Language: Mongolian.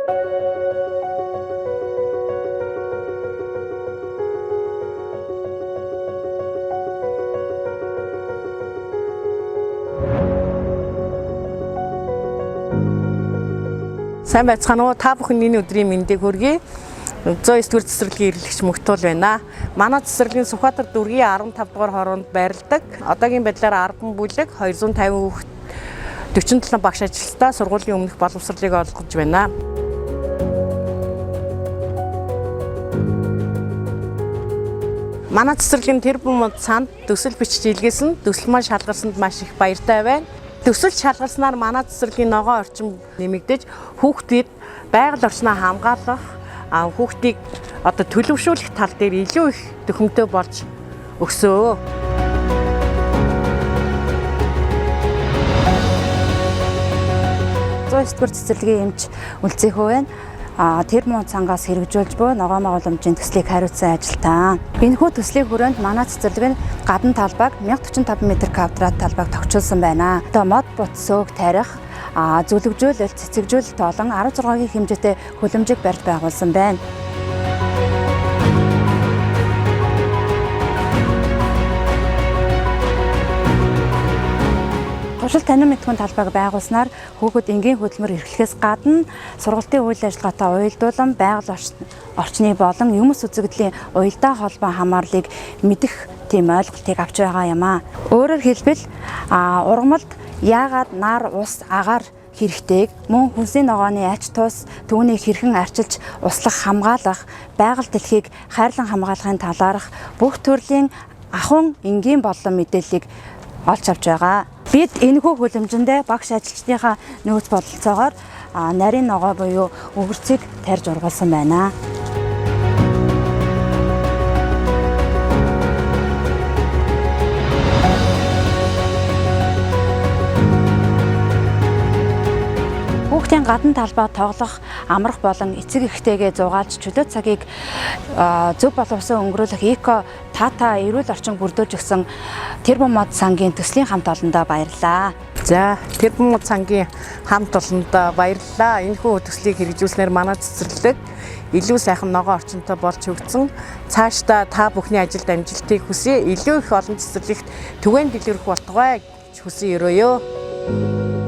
Сайн байцгаана уу? Та бүхэн энэ өдрийн мэндийг хүргэе. 109 дугаар цэцэрлэгийн эрхлэгч Мөнхтуул байна. Манай цэцэрлэгийн Сүхбаатар дүүргийн 15 дугаар хороонд байрладаг. Одоогийн байдлаар 10 бүлэг 250 хүүхэд 47 багш ажилтнаа сургуулийн өмнөх боловсролыг олгож байна. Манай цэцэрлэгийн тэрбум мод санд төсөл бичиж илгээсэн, төсөл маань шалгарсанд маш их баяртай байна. Төсөл шалгарснаар манай цэцэрлэгийн ногоон орчин нэмэгдэж, хүүхдүүд байгаль орчноо хамгаалах, хүүхдийг одоо төлөвшүүлэх тал дээр илүү их төхөмтэй болж өгсөө. 109 дугаар цэцэрлэгийн эмч Үлзийхүү байна. Тэр муу цангаас хэрэгжүүлж буй ногоон байгууламжийн төслийг хариуцсан ажилтан. Энэхүү төслийн хүрээнд манай цэцэрлэг нь гадна талбайг 1045 м квадрат талбайг товчулсан байна. Одоо мод бут сөөг тарих, зүлэгжүүлэлт, цэцэгжүүлэлт болон 16-гийн хэмжээтэй хөлөмжийг барьж байгуулсан байна. Туршилт танин мэдхүйн талбайг байгуулснаар хүүхэд энгийн хөдөлмөр эрхлэхээс гадна сургалтын үйл ажиллагаатай уялдуулан байгаль орчны болон юмс үзэгдлийн уялдаа холбоо хамаарлыг мэдэх тийм ойлголтыг авч байгаа юм аа. Өөрөөр хэлбэл ургамалд яагаад нар, ус, агаар хэрэгтэйг мөн хүнсний ногооны ач тус түүнийг хэрхэн арчилж услах, хамгаалах, байгаль дэлхийг хайрлан хамгаалахын талаарх бүх төрлийн ахуйн энгийн болон мэдээллийг олж авч байгаа. Бид энэхүү хөлөмжөндөө багш ажилчдынхаа нөөц бололцоогоор нарийн ногоо буюу өвөрцийг тарьж ургуулсан байна. Хүүхдийн гадна талбай тоглох, амрах болон эцэг эхтэйгээ зугаалж чөлөө цагийг зөв боловсон өнгөрөөлөх эко тата эрүүл орчин бүрдүүлж өгсөн тэрбум мод сангийн төслийн хамт олондоо баярлалаа. За, тэрбум мод сангийн хамт олондоо баярлалаа. Энэхүү төслийг хэрэгжүүлснээр манай цэцэрлэг илүү сайхан ногоон орчинтой болж хөгжсөн. Цаашдаа та бүхний ажилд амжилтыг хүсье. Илүү их олон цэцэрлэгт түгээн дэлгэрэх болтугай гэж хүсэн өрөөё.